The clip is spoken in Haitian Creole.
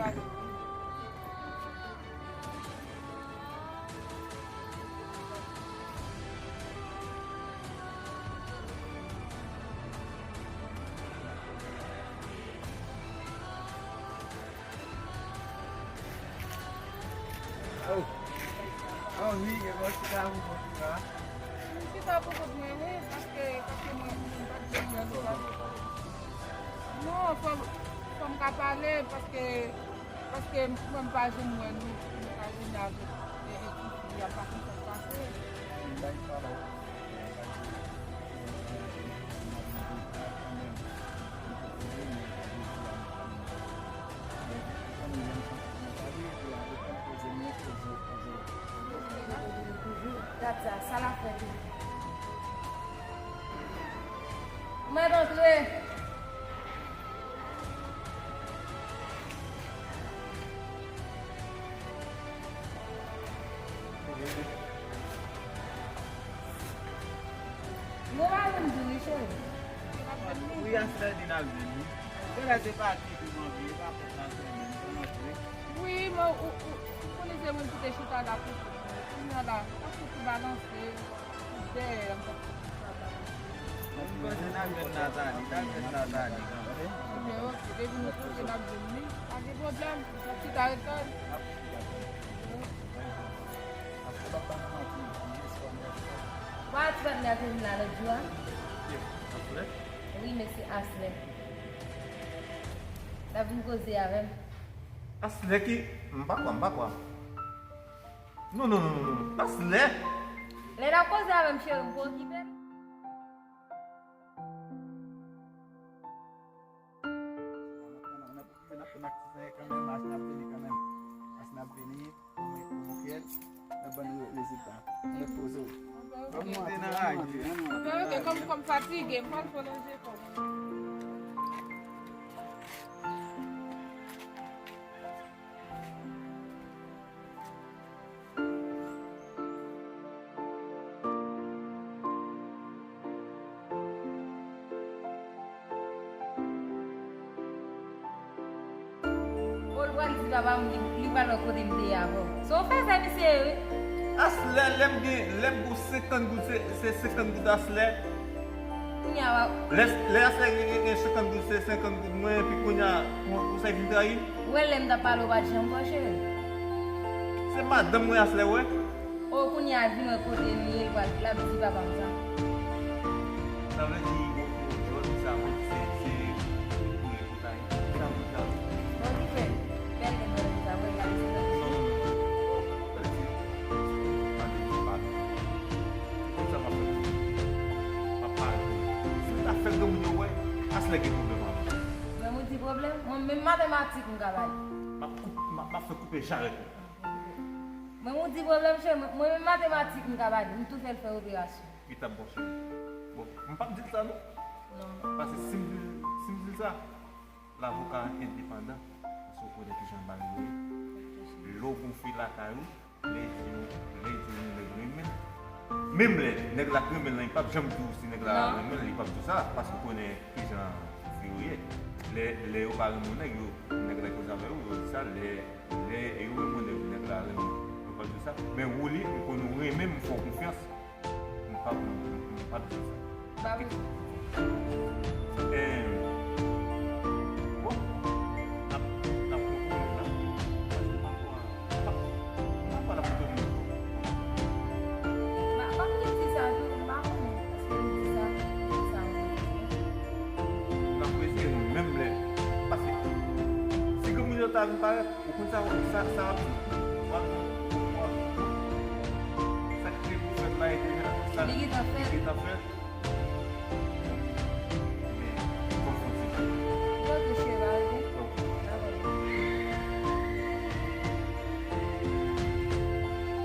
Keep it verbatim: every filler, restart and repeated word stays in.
Oh. Oh, wi, gen yon chita pou kont ou la. M chita pou kont mwen, wi, paske, paske mwen, mwen pa t janm wè nou pale. Non, fò, fò m ka pale, paske, paske mwen m pa janm wè nou, nou ka vini avèk, e, e, ti fi a, pa konn sa k pase. M bay pawòl. Gad sa, sa l ap fè tou. Mwen antre. Mwen pa vin di wi, cheri. Wi, Aslè di n ap vin wi. Bagay se pati pou mwen vre, e pa fòt nan sèmen, pou mwen vre. Wi, men ou, ou, ou konnen se mwen ki te chita la pou, kounye a la, paske tou balanse, tou dèyè, m t ap chita balanse. Mwen panse n ap jwenn Nathalie, n ap jwenn Nathalie kanmenm. Ok, ok, depi nou panse n ap jwenn li, pa gen pwoblèm, n ap chita ret la. N ap chita ret la. Paske papa nan manti, m jeswa m jeswa. Ou pa wè ti patnè te vin la lòt jou a? Aslè? Wi, mesye Aslè. L ap vin koze avè m. Aslè ki? M pa kwè, m pa kwè. Non, non, non, non, non. Aslè? Lè l ap koze avè m, cheri, m pa okipe l. N ap, n ap, n ap, n ap, n ap, n ap, kanmenm, Aslè ap vini kanmenm. Aslè ap vini, mwen, mwen, mwen, n ap ban nou rezilta. Mwen poze w. Ban mwen, ban mwen, ban mwen. Ok, kòm, kòm fatige, m pral pwolonje kò m. O, l pral di papa m li, li pral wè kote m te ye avè w. Se w fè sa, misye, wi. Aslè, lè m gen, lè m gen senkant goud, se, se senkant goud Aslè. Kounye a, w ap... Lè, lè Aslè gen, gen, gen senkant goud, se senkant goud mwen, epi kounye a, pou, pou sa vin trayi m? Ou wè lè m t ap pale, w pa t janm fè, cheri. Se madanm mwen Aslè, w wè. O, kounye a, vin wè kote m ye, l pral, l ap di papa m sa. Sa vle di, o, o, jodi sa, mwen, se, se, se pou li, pou sa, e, sa, pou sa. Bon, ki fè? Bèl nèg mwen sa, wè, gade se nan... Non, non, non. Gade se, gade se, pa di, pa di. Konn sa m ap fè. M ap pale. Si m ta fè granmoun yo wè, Aslè gen pwoblèm avè m. Granmoun di pwoblèm? Mwen menm matematik m ka ba li. M ap koup-, m ap, m ap fè koupe jarèt ou. Mwen, ou di pwoblèm, cheri, mwen, mwen menm matematik m ka ba li, m tou fè l fè operasyon. Li t ap bon, cheri. Bon, m p ap di l sa, non. Non. Paske si m di l, si m di l sa, lavoka endepandan, paske w konnen kijan bagay yo ye. Lè w gon fi lakay ou, lè di w, lè di w yon nèg renmen l. Menm lè nèg la k renmen l lan, li p ap janm di w si nèg la renmen l, li p ap di w sa, paske w konnen kijan fi yo ye. Lè, lè yo pa renmen yon nèg, yo, nèg la koze avè yo, yo di sa, lè Lè yo renmen nèg, nèg la renmen, yo pa di sa. Men Wooly, m konnen w renmen m, m fè w konfyans. M p ap, m, m, m p ap di sa. Ba wi. Em, bon, n ap, n ap pran pwoblèm la. Paske m pa kwè, m pa, m pa kwè l ap pwoblèm. M pa, m pa konnen ki sa tou, m pa konnen. Paske m di sa, m di sa, m di sa. N ap rezeye nou menm lè. Paske si granmoun yo ta vin parèt, ou konn sa, sa, sa w ap di? W ap di, w ap di, sa ki te pou fèt la, e deja, sa li gentan fèt. Li gentan fèt.